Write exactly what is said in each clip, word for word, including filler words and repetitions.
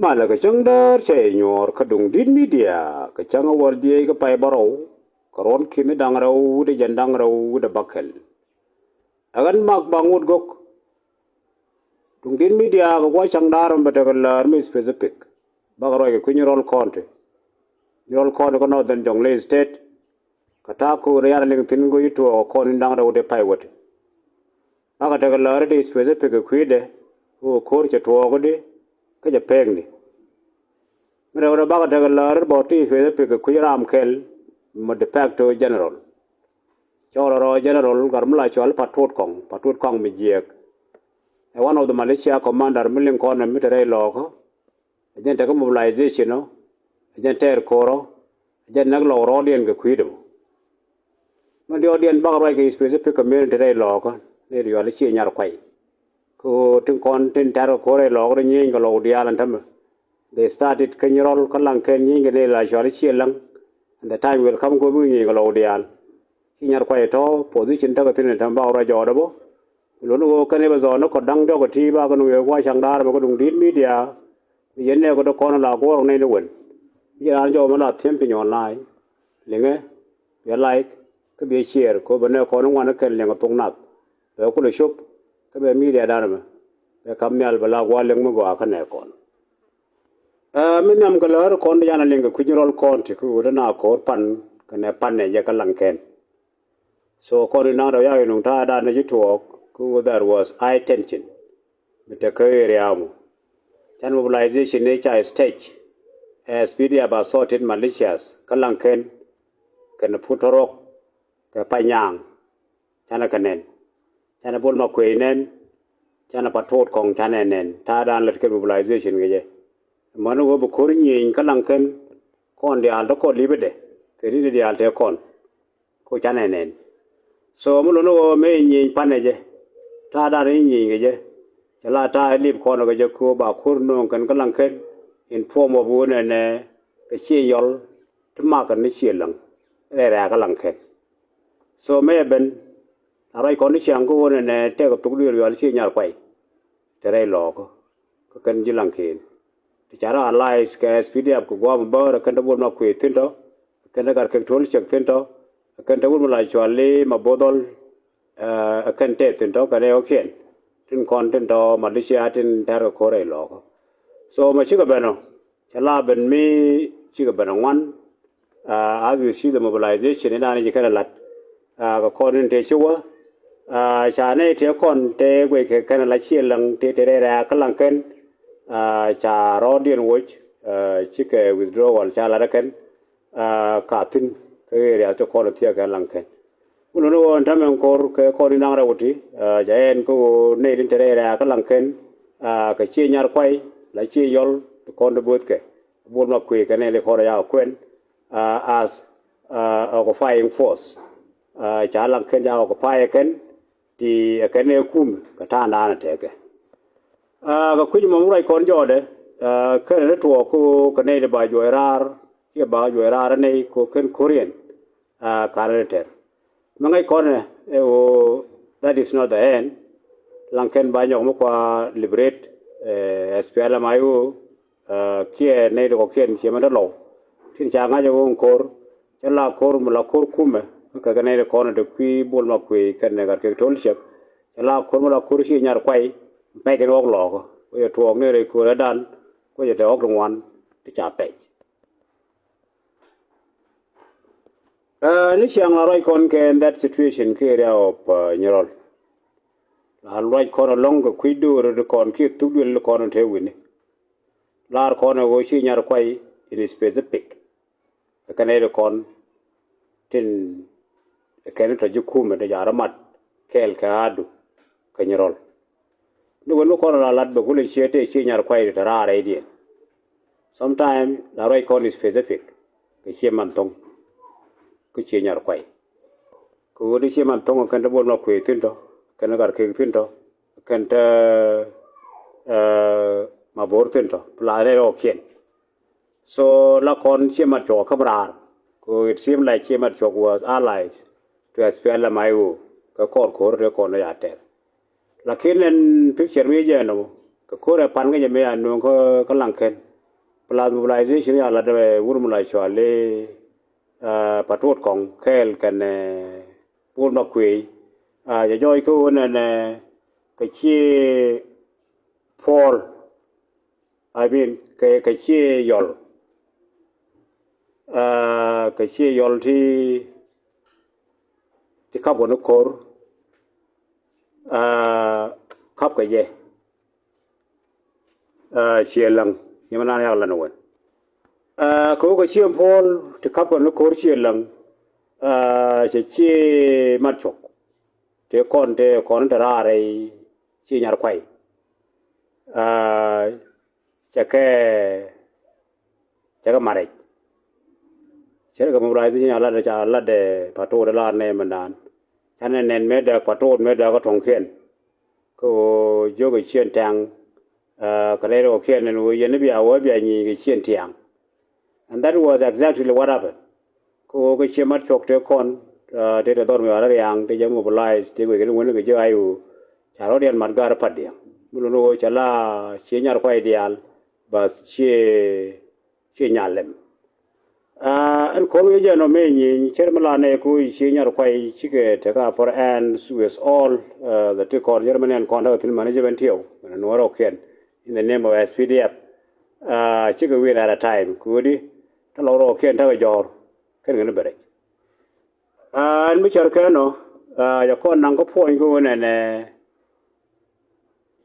Malɛ kɛ cäŋ däär cɛ nyuɔɔr kä Duŋdi̱t Media kɛ cäŋ a wäl dhieec kä pay bärɔw kɛ ruɔ̱n ki̱ni da̱ŋ rɛw wi̱cdɛ jiɛn da̱ŋ rɛw wi̱cdɛ bäkɛl. Ɛ ɣän Mak Baŋ Wut Gök. Duŋdi̱t Media kɛ gua̱c cäŋ däär mɛ bɛ tekɛ läär mi specific bakɛ ruac kɛ kui̱ Nyirol County. Nyirol County kä Northern Jonglei State. Kɛ ta̱a̱ ko̱o̱r yan liŋ thi̱n go̱o̱c tuɔɔk kɔn in da̱ŋ rɛw wi̱cdɛ pay wäti. Bakɛ tekɛ läär ti specific kɛ kui̱dɛ kɛ ɣöö ko̱r cɛ tuɔɔk di kä cɛ pekni. Mi rɛwdɛ bakɛ tekɛ läär bä ti specific kɛ kui̱ ram kɛl mɔ de facto general. Cɔl rɔ general gat mi la cɔal Patut Kɔŋ, Patut Kɔŋ mi jiɛɛk. Ɛ one of the militia commander mi liŋ kɔn mi te rɛy lɔɔkä. Ɛ jɛn tekɛ mobilization ɔ, ɛ jɛn tɛɛr ko̱r ɔ, ɛ jɛn näk lɔw rɔɔdiɛn kɛ kui̱dɛ mɔ. Mi diɔɔdiɛn bakɛ ruac kɛ specific community rɛy lɔɔkä ni riɔal i̱ ciɛ nyar kuay. Kɛ ɣöö tin kɔn tin tɛ̈r kɛ ko̱r rɛy lɔɔkä ri nyieeny kɛ lɔw diaal ɛn tämɛ. They started kä Nyirol kä Laŋkɛn nyieeny kɛ ni la cɔal i̱ ciɛ läŋ. And the time will come go̱o̱r mi nyieeny kɛ lɔw diaal. Ci nyar kuay tɔ̱ position tekɛ thi̱n ɛn tämɛ bakɛ ruac jɔɔdɛ bä. Luni ɣöö kɛn i̱ bɛ zɔɔn ni kɔt da̱ŋ diɔk kɛ ti bakɛ nuŋ yɛ gua̱c cäŋ da̱a̱r mɛ kä Duŋdi̱t Media. Mi yɛn nɛɛk kɛ dɔ̱ kɔn la guɔ̱ɔ̱r rɔ̱ŋ nɛy ni wen. Mi jɛ raan jɔw mi la thi̱em piny online. Liŋɛ, biɛ like kä biɛ share kɛ ɣöö bɛ nɛɛk kɔn i̱ ŋuan i̱ kɛn liŋ ɛ thok nath. Bɛ kulɛ cop kä bɛ media dan ɛmɛ bɛ ka̱m nhial bɛ la gua̱a̱r liŋ mi gɔaa kä nɛɛk kɔn. Ɛ mi nhiam kɛ läär kɔn di yan a liŋ kɛ kui̱ Nyirol County kɛ ɣöö dee na ko̱o̱r pan kɛnɛ pan nɛ jɛ kä Laŋkɛn. So kɔn in naŋ rɛw yak in nuŋ ta̱a̱ dan ni ci tuɔɔk kɛ ɣöö there was high tension. Mi te kä area mɔ. Can mobilization ni ca stage as P D F assaulted militias kä Laŋkɛn kɛnɛ Put Tɔrɔk kɛ Panyaŋ. Canɛ kɛ nɛn. Canɛ Bol Makuei nɛn. Canɛ Patut Kɔŋ canɛ nɛn. Ta̱a̱ dan lät kɛ mobilization kɛ jɛ. Mäni ɣöö bi ko̱r nyieny kä Laŋkɛn kɔn diaal te kɔn li̱pidɛ kɛ ri̱t diaal te kɔn. Ko canɛ nɛn. So mi luni ɣöö mëë nyieny panɛ jɛ. Ta̱a̱ dan i̱ nyieny kɛ jɛ. Cɛ la ta̱a̱ i̱ lip kɔn kɛ jɛ kɛ ɣöö ba ko̱r nööŋ kɛn kä Laŋkɛn in form of ɣöö nɛnɛ kɛ ciɛ yɔl ti mak kɛn ni ciɛ läŋ. Rɛɛ rɛɛ kä Laŋkɛn. So mëë ben la ruac kɔn ni ciaŋ kä ɣöö nɛnɛ tɛk thok duëël yual ciɛ nyar kuay. Te rɛy lɔɔkä kä kɛn ji̱ Laŋkɛn. Ti ca rɔ allies kɛ S P D F kɛ gua̱a̱m bäär ɛ kɛn te Bol Makuei thi̱n tɔ, ɛ kɛn te Gat Kek Tuɔl Cɛk thi̱n tɔ, ɛ kɛn te wut mi la cual i̱ Mabothol, ɛ kɛn tɛth thi̱n tɔ kɛn ɛ ɣɔ̱kiɛn tin kɔn tin tɔ militia tin tɛ̈r kɛ ko̱r rɛy lɔɔkä. So mɛ cikɛ ben ɔ cɛ la ben mi cikɛ ben ɔ ŋuan. As we see the mobilization in an ci kɛn a lat kɛ kɔn in tëë ci wä. Ca nɛy tëë kɔn tëë guɛc kɛ kɛn a la ciɛ läŋ tëë tëë rɛy rɛ̈ɛ̈k kä Laŋkɛn. Ca rɔɔdiɛn woc cikɛ withdrawal ca lat ɛ kɛn ka thi̱n kä area ti kɔn thiäk kɛ Laŋkɛn. Mi luni ɣöö ɛn täämɛ ɛn ko̱r kɛ kɔn in da̱ŋ rɛw ti ca ɛn kä ɣöö nɛy tin te rɛy rɛ̈ɛ̈k kä Laŋkɛn kɛ ciɛ nyar kuay la ciɛ yɔl ti kɔn ti bo̱o̱thkɛ. Bol Makuei kɛ nɛy li kɔn ɛ yak kuɛn as occupying force. Ca Laŋkɛn ca occupy ɛ kɛn ti ɛ kɛn ɛ kum kɛ ta̱a̱ da̱a̱n ɛ tɛkɛ. Kɛ kui̱c mɔm ruac kɔn jɔɔdɛ kɛn ɛ ti tuɔɔk kä ɣöö kɛ nɛy ti ba juɔc raar kiɛ ba juɔc raar ɛ nɛy kɛ ɣöö kɛn ko̱riɛn. Kanɛ ti tɛr mi ŋäc kɔn ɛ ɣöö that is not the end. Laŋkɛn ba nyɔk mi kua liberate S P L M I O. Kiɛ nɛy ti kɔkiɛn ciɛ mɛn te lɔw tin ca ŋa̱c ɛ ɣöö ko̱r cɛ la ko̱r mi la ko̱r kumɛ kä kɛ nɛy ti kɔn ɛ te kui̱ Bol Makuei kɛn ɛ Gat Kek Tuɔl Cɛk. Cɛ la ko̱r mi la ko̱r ci nyar kuay pɛc kɛn ɣɔk lɔɔkä kuecɛ tuɔɔk ni rɛy ko̱r ɛ dan kuecɛ te ɣɔk ti ŋuan ti ca pɛc. Ni ciaŋ la ruac kɔn kɛ in that situation kä area of Nyirol. La ruac kɔn ɛlɔ̱ŋ kɛ kui̱ do̱r ti kɔn kiɛ thuk duël ti kɔn te wi̱ni. Lar kɔn ɛ ɣöö ci nyar kuay in specific. Ɛ kɛn ɛ ti kɔn tin ɛ kɛn tɔ ji̱ kumɛ ti ca rɔ mat kɛɛl kɛ aadu kɛ Nyirol. Ni wen mi kɔn la lat bɛ kulɛ ciɛ tëë ci nyar kuay ti te raar rɛydiɛn. Sometime la ruac kɔn specific kɛ ciɛ man thoŋ kä ciɛ nyar kuay. Kɛ ɣöö ti ciɛ man thoŋ kɛn te Bol Makuei thi̱n tɔ kɛn Gat Kek thi̱n tɔ kɛn te Mabor thi̱n tɔ pla rɛl ɣɔkiɛn. So la kɔn ciɛ mat cuɔk käm raar. Kɛ it seem like ciɛ mat cuɔk was allies to S P L M I O kɛ kɔr ko̱r te kɔn ya tɛr. Lakin ɛn picture mi jɛ nɔmɔ kɛ ko̱r ɛ pan kä jɛ mi ya nuŋ kä Laŋkɛn. plus mobilization ya lat ɛ wur mi la cuali, ɛ, Patot Kɔŋ kɛɛl kɛnɛ, ɛ, Bol Makuëë. Ɛ, cɛ jɔɔc kä ɣöö nɛnɛ kɛ ciɛ puɔl, I mean, kɛ, kɛ ciɛ yɔl. Ɛ, kɛ ciɛ yɔl ti, ti kap wä ni ko̱r, ɛ, kap kɛ jɛ. Ɛ, ciɛ läŋ, ciɛ mi naan yak län wän. Ɛ, kɛ wä kɛ ciɛ puɔl ti kap kɛ ni ko̱r ciɛ läŋ. Ɛ, cɛ ciɛ mat cuɔk. Tëë kɔn, tëë kɔn te raar rɛy ciɛ Nyarkuay. Ɛ, cɛ kɛ, cɛ kɛ mat rɛc. Cɛ kɛ mobilization a lat, ca lat ɛ Patot lar nɛ mɛ naan. Canɛ nɛn mëë dääk Patot, mëë dääk kä tuɔ̱ŋkiɛn. Kɛ ɣöö jiök kɛ ciɛn tɛ̈ŋ, ɛ, kɛ rɛy rɔɔkiɛn ɛn ɣöö yɛn i̱ bia wä bia nyieny kɛ ciɛn tiaŋ. And that was exactly what happened. Kɛ ɣöö kɛ ciɛ mat cuɔk tëë kɔn, ɛ, tëë tɛ dhɔr mi ɣa̱r riaŋ tëë jɛ mobilize tëë wek kɛ ni wän kɛ jiök ay ɣöö ca rɔ̱diɛn mat ga̱r pat diaŋ. Mi lun ɣöö cɛ la ciɛ Nyarkuay diaal, bas ciɛ ciɛ Nyalɛm. Aa, ɛn kɔn wi̱i̱ jɛ nɔ mëë nyieny cɛr mi la nɛ ku ciɛ Nyarkuay cikɛ tekɛ a pär ɛn with all, aa, the ti kɔn cɛr mi nɛn kɔn tekɛ thin management tiɛw. Ɛn nuɔrɔ kiɛn in the name of S P D F. Aa, cikɛ win at a time. Ku di tɛ lɔk rɔ kiɛn tekɛ jɔr kɛn kɛn bɛ rɛc. Aa, ɛn mi cɛr kɛn nɔ, aa, jɛ kɔn naŋ kä puɔ̱ny ku nɛnɛ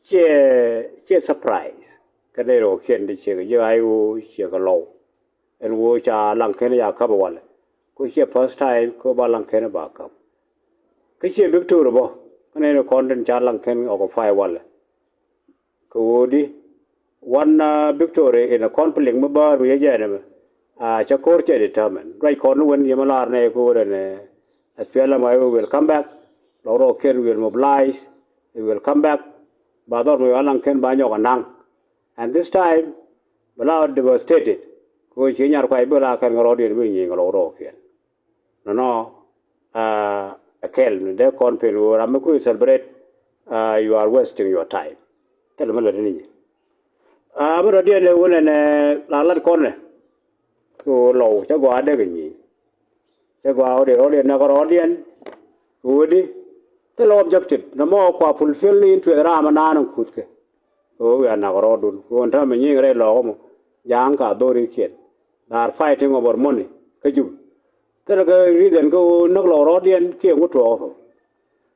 ciɛ, ciɛ surprise. Kä nɛy rɔ kiɛn di ciɛ kɛ ji̱ ay wu ciɛ kɛ lɔw. Ɛn wu ca laŋ kɛn ya käp walɛ. Ku ciɛ first time ku ba laŋ kɛn ba käp. Kä ciɛ victory bä. Kä nɛy ni kɔn tin ca laŋ kɛn ɔkɛ fay walɛ. Kɛ wu di wan, aa, victory in a conflict mi bäär mi yɛ jɛn ɛmɛ. Aa, cɛ ko̱r cɛ determine. Ruac kɔn ni wen yɛ mi lar nɛ ko̱r ɛn, aa, S P L M I will come back. Lɔk rɔ kiɛn will mobilize. It will come back. Ba dhɔr mi wan laŋ kɛn ba nyɔk a naŋ. And this time bɛ la devastated. Kɛ ɣöö ci Nyarkuay bi la kɛn kɛ rɔɔdiɛn bi nyieny kɛ lɔk rɔɔkiɛn. Nɔnɔ, aa, ɛ kɛl mi dee kɔn pen ɣöö ram mi kui̱ celebrate, aa, you are wasting your time. Thilɛ mi lät ni nyi. Aa, mi rɔɔdiɛn ɛ wunɛ nɛ la lat kɔn nɛ. Kɛ ɣöö lɔw cɛ gɔaa dee kɛ nyieny. Cɛ gɔaa ɣöö dee rɔɔdiɛn nɛ kɛ rɔɔdiɛn. Kɛ ɣöö di thilɛ objective nɔmɔ kua fulfill ni interest ram mi naan in kuth kɛ. Kɛ ɣöö wiaa nak rɔɔdun kɛ ɣöö täämɛ nyieny rɛy lɔɔkä mɔ ja̱a̱ŋ ka dhorikiɛn. They are fighting over money kä Jubɛ. Thilɛ kɛ reason kä ɣöö näk lɔɔk rɔɔdiɛn kiɛ ŋut tuɔɔk thok.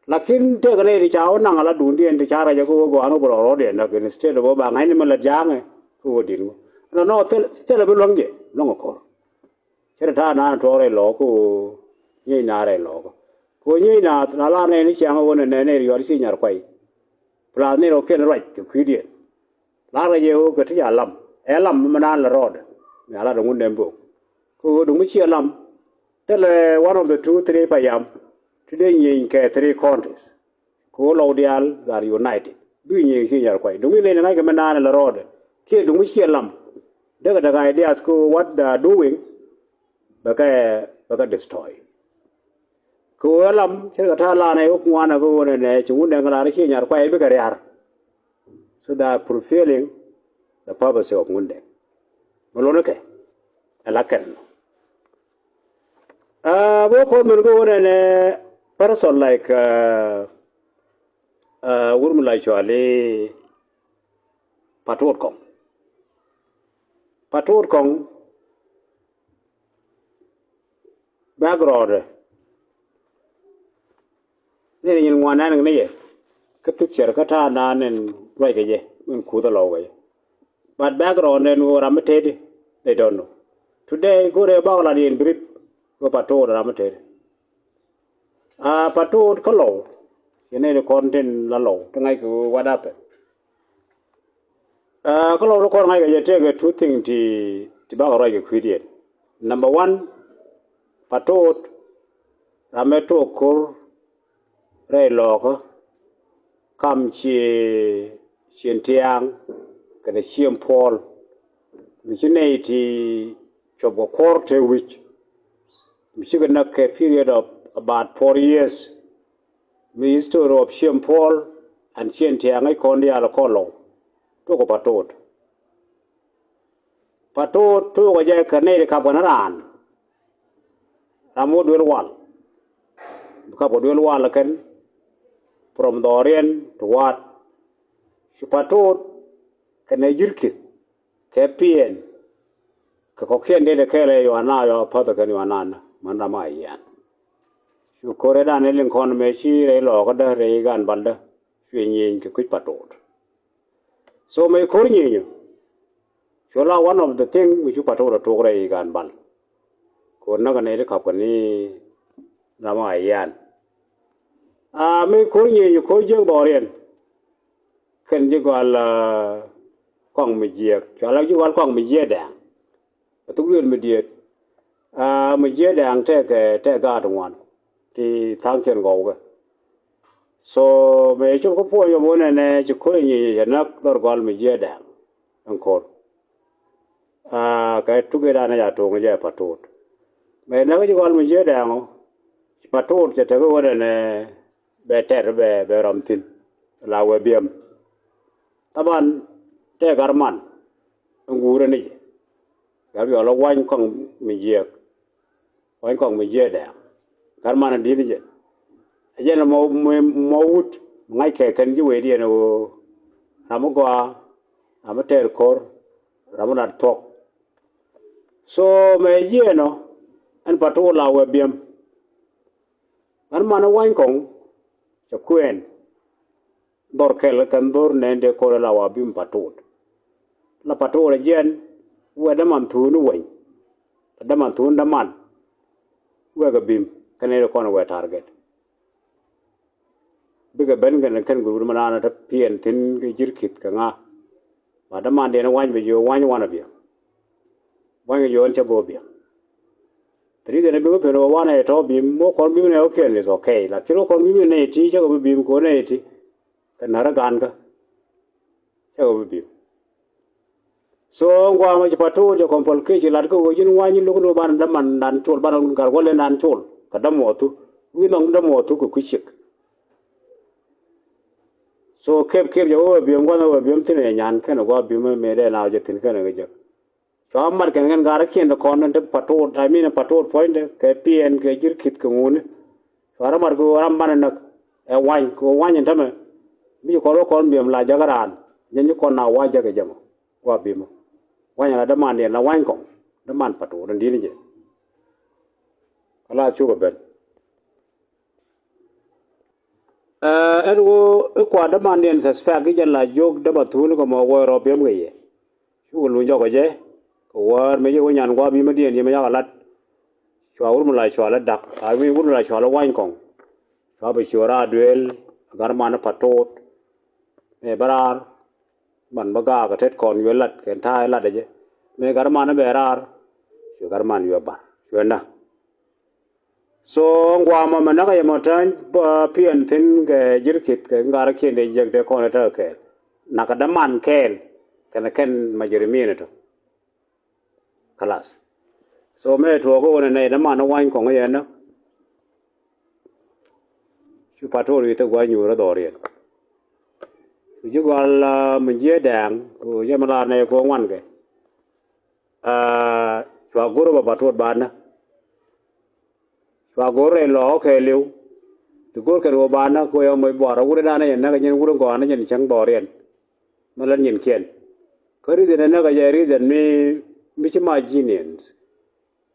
Lakin tëëkɛ nɛy ti ca wä naŋ a la duundiɛn ti ca rɛc kä ɣöö gɔaa ni wä bä lɔɔk rɔɔdiɛn näk instead of wä ba ŋa̱cni mi lät ja̱a̱ŋɛ kä ɣöö di̱t ŋu. Nɔnɔ thilɛ, thilɛ bi luäŋ jɛ luäŋ ɛ ko̱r. Cɛ ti ta̱a̱ naan tuɔɔk rɛy lɔɔkä ɣöö nyiec naath rɛy lɔɔkä. Kɛ ɣöö nyiec naath la lar nɛy ni ciaŋ ɣöö nɛ nɛy ri yuɔr ci Nyarkuay. Plus nɛy rɔ kiɛn ruac kɛ kui̱diɛn. Lar kɛ jɛ ɣöö kɛ ti ca lam ɛ lam mi naan lɛ rɔɔdɛ mi a lat ɛ ŋun nɛm bok. Kɛ ɣöö duŋ mi ciɛ lam thilɛ one of the two three payam ti dee nyieny kɛ three counties. Kɛ ɣöö lɔw diaal they are united. Bi nyieny ci Nyarkuay duŋ mi nɛy ni ŋa̱ckɛ mi naan lɛ rɔɔdɛ kiɛ duŋ mi ciɛ lam. Dee kɛ tekɛ ideas kɛ ɣöö what they are doing bɛ kɛ, bɛ kɛ destroy. Kɛ ɣöö ɛ lam ce̱tkɛ ta̱a̱ lan ɛ wä kuŋuan ɛ kɛ ɣöö nɛnɛ ci ŋun dɛŋ lar ci Nyarkuay bikɛ ria̱r. So they are fulfilling the purpose of ŋun dɛŋ. Mɛ lon kɛ ɛ la kɛn nɔ. Aa, bä kɔn mɛn kɛ ɣöö nɛnɛ person like, aa, aa, wur mi la cuali Patot Kɔŋ. Patot Kɔŋ background ni nyin ŋuan nɛn ni yɛ kä picture kä ta̱a̱ naan ni ruac kɛ jɛ min kuth alɔw kɛ jɛ. But background ni wä ram mi teti, they don't know. Today go̱rɛ bak lat yɛn brief wä Patot ram mi teti. A Patot kä lɔw yɛn ni kɔn tin la lɔw ti ŋa̱c kɛ what happened. Aa, kä lɔw ti kɔn ŋa̱c kɛ jɛ tëëkɛ two thing ti, ti bakɛ ruac kɛ kui̱diɛn. Number one, Patot ram ɛ tuɔɔk ko̱r rɛy lɔɔkä kam ciɛ Cien Tiaŋ kɛnɛ Cien Puɔl. Mi ci nɛy ti cuɔp kɛ kuɔr te wi̱c mi cikɛ näk kɛ period of about four years. Mi history of Cien Puɔl and Cien Tiaŋ i̱ kɔn diaal kɔn lɔw tuɔk kɛ Patot. Patot tuukɛ jɛ kɛ nɛy ti kap kɛn raan. Ram wä duel wal. Bi kap kɛ duel wal kɛn. From dhɔriɛn to what? Cu Patot kɛnɛ Ji̱rkith kɛ Piɛn. Kɛ kɔkiɛn dee ti kɛɛl ɛ yuan na yɔ päth kɛn yuan nan män ram a yian. Cu ko̱r ɛ dan ɛ liŋ kɔn mɛ ci rɛy lɔɔkä dä rɛy gan bal dä. Cuɛ nyieny kɛ kui̱c Patot. So mëë ko̱r nyieny ɔ, cu la one of the thing mi cu Patot a tok rɛy gan bal. Ko̱r näk a nɛy ti kap kɛ ni ram a yian. A mëë ko̱r nyieny ɔ, ko̱r jiäk dhɔriɛn. Kɛn ji̱ gɔal, a, kɔaŋ mi jiɛk. Cua la ji̱ gɔal kɔaŋ mi jiɛk dɛŋ. A thuk duël mi diet. A, mi jiɛk dɛŋ tɛkɛ, tɛk gaat ŋuan. Ti tha̱a̱ŋ cɛn gɔw kɛ. So mëë cop kä puɔ̱ny yom wä nɛnɛ ci ko̱r nyieny cɛ näk dhɔr gɔal mi jiɛk dɛŋ. Ɛn ko̱r. A, kɛ tuk ëë dan ɛ ca to̱o̱ŋ jɛ Patot. Mëë näk ji̱ gɔal mi jiɛk dɛŋ ɔ, Patot cɛ tek ɣöö nɛnɛ bɛ tɛr bɛ, bɛ rɔm thi̱n. La wee biɛm. Thaban tɛk gar man. Ɛn guurɛ ni jɛ. Gar biɔl ɔ wany kɔŋ mi jiɛk. Wany kɔŋ mi jiɛk dɛŋ. Gar man ɛ di̱t ni jɛ. Ɛ jɛn ɛ mɔ, mɔ, mɔ wut. Ŋa̱c kɛ kɛn ji̱ wee diɛn ɛ ɣöö. Ram mi gɔaa. Ram mi tɛr ko̱r. Ram mi lat thuɔ̱k. So mëë jiɛn ɔ. Ɛn Patot la wee biɛm. Gar man ɛ wany kɔŋ. Cɛ kuɛɛn. Dhɔr kɛl kɛn dhɔr nɛn dee ko̱r la wa bim Patot. La Patot a jiɛn wɛ däman thuun weny. La däman thuun däman. Wɛ kɛ bim kɛn nɛn dee kɔn wɛ target. Bikɛ ben kɛn kɛn gurut mi naan te Piɛn thi̱n kɛ Ji̱rkith kɛ ŋa. Ba däman dee ni wany bi jiö wany wanɛ biɛ. Buany kɛ jiɔn cä go̱o̱p biɛ. Thiri kɛn bi ŋä pen wä wanɛ tɔ bim wä kɔn bim nɛ wä kiɛn is okay. Lakin wä kɔn bim nɛ ti cä kɛ bi bim ko nɛ ti. Kɛ närä gan kä. Cä kɛ bi bim. So ŋuamä ci Patot jɛ kɔn pɔl kec ci lat kä wä ji̱n wany luk ni wä ban däman dan col ban gar wä len dan col. Kɛ dämuɔthu. Wi̱n nhɔŋ dämuɔthu kɛ kui̱ ciek. So kep kep jɛ wä wä biɛm gua̱n wä biɛm thi̱n ɛ nyan kɛn wä biɛm mëë dee na wä jɛ thi̱n kɛn ɛ jɛ. Cua mat kɛn kɛn gar kiɛn de kɔn te Patot, I mean Patot puɔ̱ny de kɛ Piɛn kɛ Ji̱rkith kɛ ŋuni. Cua rɔ mat kɛ ram banɛ näk ɛ wany kɛ wany in tämɛ. Mi ci kɔn wä kɔn biɛm la jäk raan jɛ nyi kɔn na wa jäk ɛ jɛ mɔ. Wa bimɔ wany la däman diɛn la wany kɔŋ däman Patot in di̱t ni jɛ. Kɛ la cukɛ ben. Ɛ ɛn ɣöö i̱ kua dämandiɛn suspect i̱ jɛn la jiök däma thuun kɛ mɔ wä rɔ biɛm kɛ yɛ. Cukɛ luny jɔkɛ jɛ kɛ wäär mëë jɛ wä nyan gua̱a̱p yimädiɛn yɛ mɛ yakɛ lat. Cua wur mi la cua lä dak a wi̱i̱ wur mi la cua lä wany kɔŋ. Cua bi ciö raar duëël gat man Patot. Mëë bä raar man bä gaak kɛ tet kɔn yuɛ lat kɛn ta̱a̱ lat jɛ. Mëë gat man bɛ raar cuɛ gat man yuɛ bar cuɛ na. So ŋuamɔ mɛ näk a yɛ mɔ täny Piɛn thi̱n kɛ Ji̱rkith kɛ ŋa̱r kiɛn dee jiäk dee kɔn ɛ täk kɛɛl. Nakä däman kɛɛl kɛn kɛn ma jɛ ri mi̱i̱n ɛ tɔ. Kalas. So mɛ tuɔɔk ɛ wänɛ nɛy däman ɛ wany kɔŋ ɛ yɛn näk. Cu Patot i̱ thek gua̱c nyuur ɛ dhɔriɛn. Cu ji̱ gɔal mi jiɛ dɛɛŋ ku jɛ mi la nɛy kuɔ ŋuan kɛ. Cua go̱r ɛ ba Patot ba näk. Cua go̱r rɛy lɔɔk kɛɛliw. Ti go̱r kɛn ɣöö ba näk kɛ ɣöö yɛ moc buar a wut ɛ dan ɛ yɛn näk ɛ nyin wut ɛ gɔaa ni nyin cäŋ dhɔriɛn. Mi lät nyinkiɛn kä reason ɛ näk ɛ jɛ reason mi mi ci ma genius.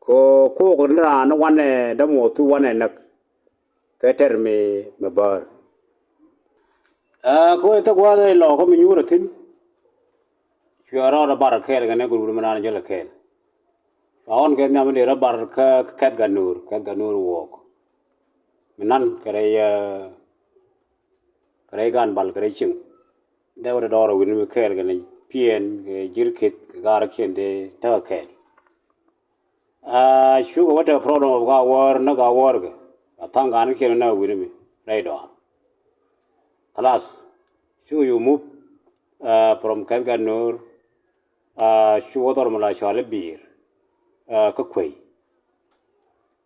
Kɛ ɣöö kuɔk ni raan wanɛ dämuɔth thu wanɛ näk. Kɛ tɛr mi mi bäär. Ɛ kɛ ɣöö thek wanɛ lɔɔk kä mi nyuur ɛ thi̱n. Cuɛ rɔɔdɛ bar kɛɛl kɛnɛ gurgur mi naan jäl kɛɛl. Cua ɣɔn kɛ nhiam in dee rɔ bar kä kɛth gat nuur kɛth gat nuur wuɔɔk. Mi nan kɛ rɛy kɛ rɛy gan bal kɛ rɛy cieŋ. Dee wä te dɔɔr wi̱n mi kɛɛl kɛnɛ Piɛn kɛ Ji̱rkith kɛ gaarkiɛn dee tekɛ kɛɛl. Aa cukɛ wä tekɛ problem of ka wäär näk ka wäär kɛ a tha̱a̱ŋ ganikiɛn näk wi̱n mi rɛy dɔɔr. Kalas cukɛ yu mup from kɛth gat nuur. Aa cukɛ wä dhɔr mi la cɔal i̱ bi̱i̱r kä kuey.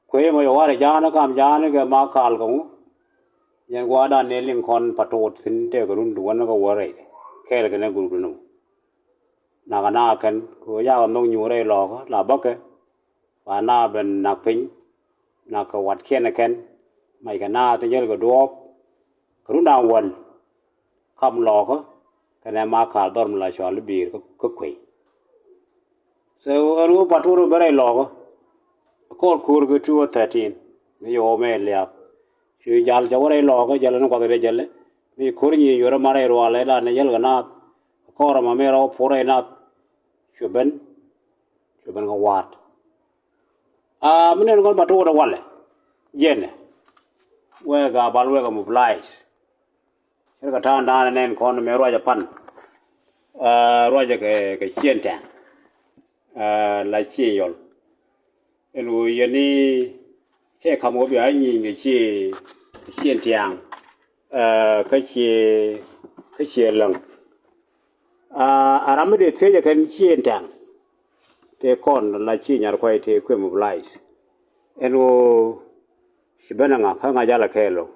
Kuey mɔ yɛ warɛ ja̱a̱n kam ja̱a̱n kɛ ma kal kɛ ŋu. Yɛn gua̱a̱r dan ni liŋ kɔn Patot thi̱n tëëkɛ run ti wän kä wä rɛy kɛɛl kɛ nɛ group ni mɔ. Nak a nak kɛn kɛ ɣöö yakɛ nhök nyuur rɛy lɔɔkä la bäkɛ. Ba na ben nak piny, nak kɛ watkiɛn ɛ kɛn, mac kɛ naath tin jäl kɛ duɔɔp, kɛ run da̱ŋ wäl, kam lɔɔkä, kɛnɛ ma ka̱a̱r dhɔr mi la cɔal i̱ bi̱i̱r kä, kä kuey. So ɛn ɣöö Patuot bɛ rɛy lɔɔkä, kɔr ko̱r kɛ two thirteen, mi yɛ wä mɛ lia̱a̱p. Cu jal cɛ wä rɛy lɔɔkä, jälɛ ni kuath rɛy jälɛ, mi ko̱r nyi yuɔrɛ ma rɛy rualɛ la ni jäl kɛ naath, kɔr ma mi rɔ wä puɔr rɛy naath, cu ben, cu ben kɛ wa̱a̱t. A mi nɛn kɔn Patuot walɛ. Jɛnɛ wek a bal wek a mobilize. Cɛ kɛ ta̱a̱ŋ da̱a̱n nɛn kɔn mɛ ruacɛ pan. A ruacɛ kɛ, kɛ Ciɛn Tɛŋ. A la Ciɛn Yɔl. Ɛn ɣöö yɛn i̱ cɛ kam ɣöö bia nyieny kɛ Ciɛ, Ciɛn Tɛŋ. A kä Ciɛ, kä Ciɛ Läŋ. A, a ram mi dee thiecɛ kɛn Ciɛn Tɛŋ. Tëë kɔn la Ciɛ Nyarkuay tëë kuɛ mobilize. Ɛn ɣöö ci ben a ŋa kä ŋa jal a kɛɛl ɔ.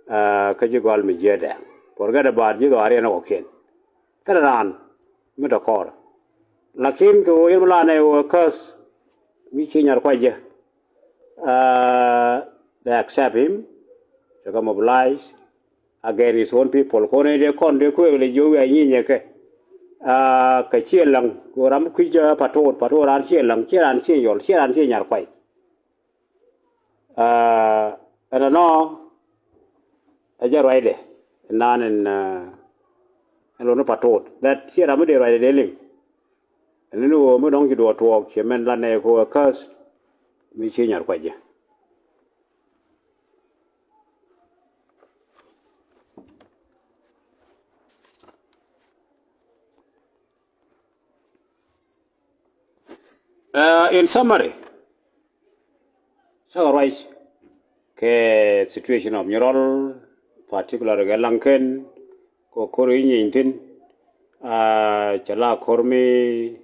A, kä ji̱ gɔal mi jiɛɛt dɛŋ. Forget about ji̱ dhɔaar yɛn ɛ kɔkiɛn. Thilɛ raan mi te kɔɔr. Lakin kɛ ɣöö yɛn mi la nɛy ɣöö ɛ käth mi Ciɛ Nyarkuay jɛ. A, they accept him. Cɛ kɛ mobilize against his own people. Kɔn i̱ dee kɔn dee kuëëk lɛ jiök wiaa nyinyɛ kɛ. A, kɛ Ciɛ Läŋ kɛ ɣöö ram mi kui̱c, a, Patuot, Patuot raan Ciɛ Läŋ, ciɛ raan Ciɛ Yɔl, ciɛ raan Ciɛ Nyarkuay. A, ɛn ɛnɔ ɛ jɛ ruacdɛ ɛn naan ɛn, a, ɛn lotni Patuot. That ciɛ ram mi dee ruacdɛ dee liŋ. Ɛn ni ɣöö mi dɔ̱ŋ ci duɔɔk tuɔɔk ciɛ mɛn la nɛy kɛ ɣöö ɛ käth mi Ciɛ Nyarkuay jɛ. Uh, in summary, cakɛ ruac kɛ situation of Nyirɔl, particular kɛ Laŋkɛn, kɛ ko̱r i̱ nyiny thi̱n, uh, cɛ la ko̱r mi,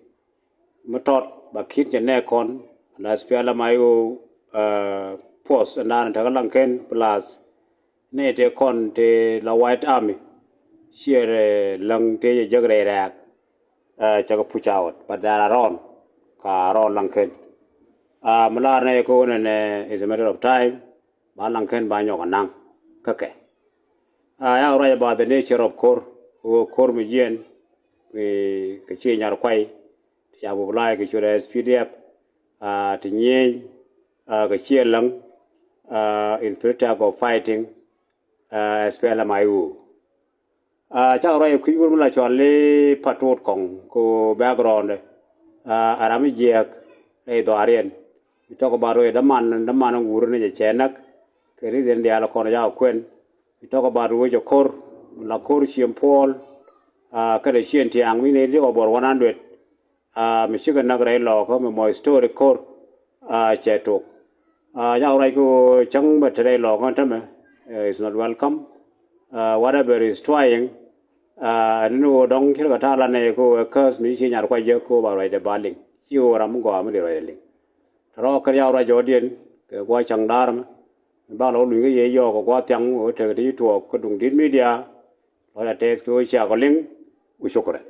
mi tɔt ba ki̱n cɛ nɛɛkɔn, la S P L M I O, uh, post ɛn da̱a̱n tekɛ Laŋkɛn plus nɛy tëë kɔn tëë la White Army, ciɛ, eh, Läŋ tëë jɛ jäk rɛy rɛɛk, eh, cakɛ push out, but they are around, ka around Laŋkɛn. Ah, mi lar nɛ kɛ ɣöö nɛnɛ is a matter of time, ba Laŋkɛn ba nyɔk a naŋ kä kɛ. Ah, yak ruac about the nature of ko̱r, ɣöö ko̱r mi jiɛn, kɛ, kɛ Ciɛ Nyarkuay, ti ca mobilize kɛ ciöt S P D F, ah, ti nyieny, ah, kɛ Ciɛ Läŋ, ah, in spirit of fighting, ah, S P L M I O. Ah, cakɛ ruac kui̱ wur mi la cɔal i̱ Patuot kɔŋ kɛ background, ah, a ram mi jiääk rɛy dhɔaariɛn. We talk about wec däman, däman wur ni jɛ cɛ näk kɛ reason diaal kɔn cakɛ kuɛn. We talk about wec ɛ ko̱r, la ko̱r Ciɛn Puɔl, ah, kɛnɛ Ciɛn Tiaŋ mi nɛy ti kɔ buɔr one hundred. Ah, mi cikɛ näk rɛy lɔɔkä mi mɔ historic ko̱r, ah, cɛ tok. Ah, cakɛ ruac kɛ ɣöö cäŋ bɛ te rɛy lɔɔkä tämɛ, eh, is not welcome. Ah, whatever is trying, ah, ɛn ni ɣöö dɔ̱ŋ ce̱tkɛ ta̱a̱ la nɛy kɛ ɣöö ɛ käth mi Ciɛ Nyarkuay jek kɛ ɣöö ba ruacdɛ ba liŋ. Ci ɣöö ram mi gɔaa mi dee ruacdɛ liŋ. Tɛ rɔ kɛn cakɛ ruac jɔɔdiɛn kɛ gua̱c cäŋ da̱a̱r mɛ. Mi bak lɔ luny kä yɛ yɔɔk kɛ gua̱a̱th thiaŋ ɣöö tekɛ ti ci tuɔɔk kä Duŋdi̱t Media. Lɔcdä tɛth kɛ ɣöö cia kɔ liŋ. Wi cukran.